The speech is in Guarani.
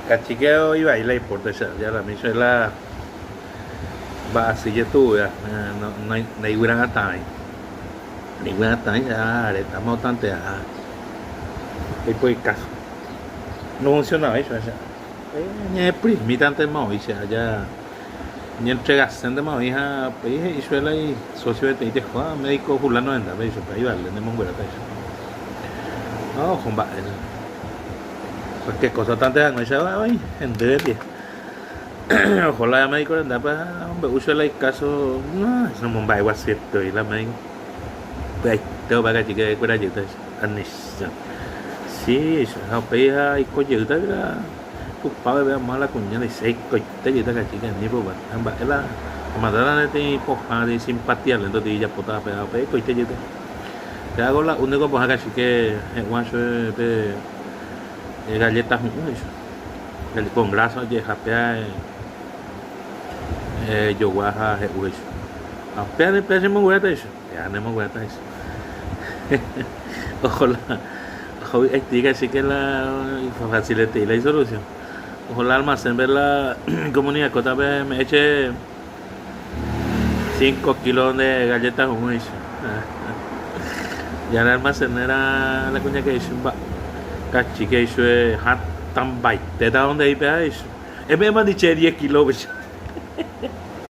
Kachike oĩ vai la ipórte che jarami che la mba'asy jetu'úva ndaiguyrahatãi. Ndaiguyrahatãi che arétama otanteaha oiko ikáso. Nofuncionavai chupe che. Ñaeprimítantema oĩ che aja ñaentregaséntema oĩ ha upéi he'i chupe la isósio peteĩ teho médico fulano rendápe he'i chupe ivale nemongueráta he'i chupe. Ha oho mba'e che. Cualquier cosa tante hag̃uáicha oĩ hendy jepi. Oho la médico rendápe ha omombe'u chupe la ikáso, nomomba'eguasuete voi la médico. Pya'aite opa kachike kuéra jeýta he'i chupe. Anisha. Sí, ha upéi ha aiko jeýta la tupã peve amo la kuña nde'iséi aikoite jeýta kachike ani pokua. Ha mba'e la amandáta peteĩ pohã de simpatía lénto tei ijapóta ha upéi aikoite jeýta. Pe hago la único pohã kachike he'uã chupe pe galleta hu'ũ he'i chupe. Con grasa ojehape jogua ha he'u he'i chupe. Ha upéva péa chemongueráta he'i chupe. Ya nemongueráta he'i chupe. Oho la ovy'aitei kachike la ifaciletei la isolución. Oho la almacén-pe la comunidad kótape me'ẽ che 5 kilos de galleta hu'ũ he'i chupe. Ya la almacenera la kuña he'i chupe mba'e kachike he'i chupe hatãmbaitéta donde he'i péva he'i chupe. Eme'ẽmandi che 10 kilos.